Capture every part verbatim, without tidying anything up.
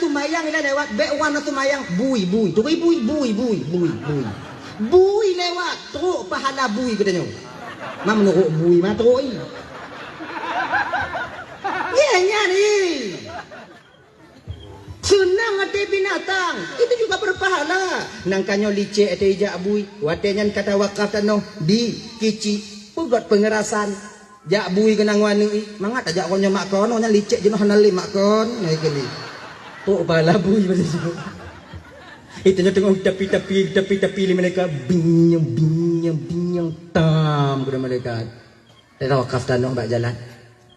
Seumayang ilèe lewat, bèk wan seumayang, bui, bui. Turi bui, bui, bui, bui, bui. Bui lewat, trok pahala bui geutanyoe. Ma meunurot bui, ma trok i. Ye, nyan i. Seunang até binatang, itu juga berpahala. Nang ka nyoe licek até ijak bui, watèe nyan ka tawakaf tanoh di Kici, peugöt peungerasan. Jak bui keunan ngon aneuk i, mangat tajak ngon nyoe mak kon, nyan licek jinoe hana lé mak kon, nah ikeu lé. Trok pahala bui macam tu. Itu nyoe teungoh tapi-tapi, tapi-tapi lé malaikat, binyang, binyang, binyang, tam keu malaikat. Tawakaf tanoh bak jalan.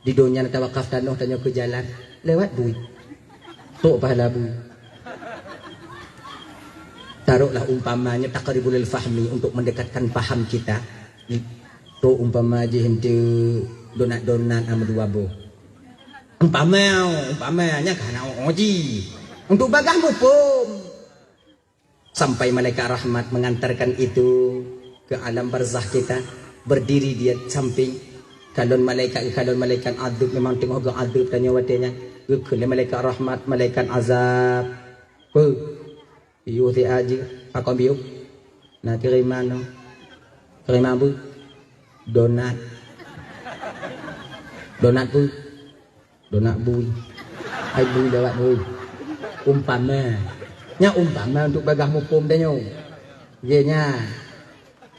Di donya tawakaf tanoh tanyoe keu jalan. Lewat bui. Trok pahala bui. Taruhlah umpamanya taqribul fahmi untuk mendekatkan paham kita. Trok umpama jih enteuk donat-donat ama dua boh. Umpama, umpama, nyan ka hana uji. Untuk bagah muphom. Sampai malaikat rahmat mengantarkan itu ke alam barzakh kita, berdiri di samping. Kalon malaikat, kalon malaikat azab memang teungoh geuazab tanyoe watèe nyan. Geukheun lé malaikat rahmat, malaikat azab. Peue? Piôh siat jih, pakon piôh? Na kiriman nyoe. Kiriman peue? Donat. Donat peue? Donat bui. Hai bui lewat bui. Umpama. Nyan umpama untuk bagah muphom tanyoe. Ye nyan.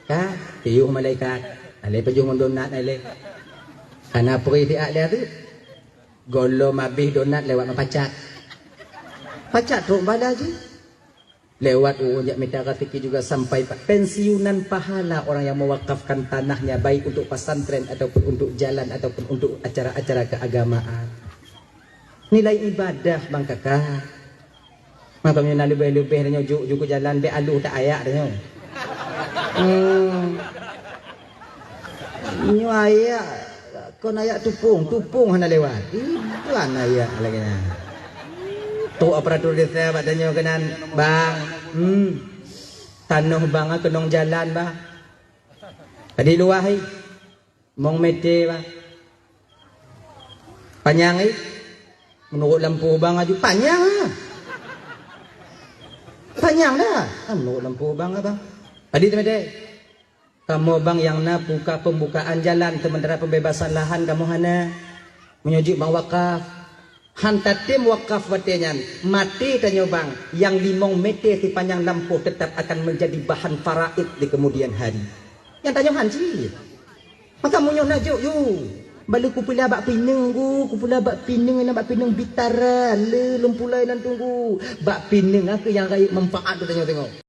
Ka, piôh malaikat. Alèh pajoh ngon donat alèh. Hana peurih siat lé azeub. Gohlom abéh donat lewat meupacat. Pacat trok bala jih. Lewat ureueng jak mita raseuki juga sampai pa-, pensiunan pahala orang yang mewakafkan tanahnya, baik untuk pesantren ataupun untuk jalan ataupun untuk acara-acara keagamaan. Nilai ibadah, Bang Kakak. Maka meunyoe na leubeh-leubeh tanyoe juk, juk jalan, bèk aloh that ayak tanyoe. Hmm. Nyoe ayak, kon ayak tupông, tupông hana lewat. Iban ayak lagèe nyan. Trok aparatur desa bak tanyoe keunan, "Bang, hmm, tanoh bang keunong jalan, bang." Tadi luwah, hai. Mong mete, bang. Panyang, hai. Meunurot lampôh bang aju panyang, ah. Panyang dah. Ah, meunurot lampôh bang, ah, bang. Tadi teumete. Kamoe bang nyang na buka pembukaan jalan, sementara pembebasan lahan kamoe hana. Meunyoe jeuet bang wakaf, han tatem wakaf watèe nyan, maté tanyoe bang, nyang limong mete sipanyang lampôh tetap akan menjadi bahan faraid di kemudian hari. Nyang tanyoe han cit. Maka meunyoe na jok yue, bale kupeula bak pineung ku, kupeula bak pineung, na bak pineung bitara, le lôn pulai nan tunggu. Bak pineung aku nyang rayeuk manfaat tu tanyoe tengok.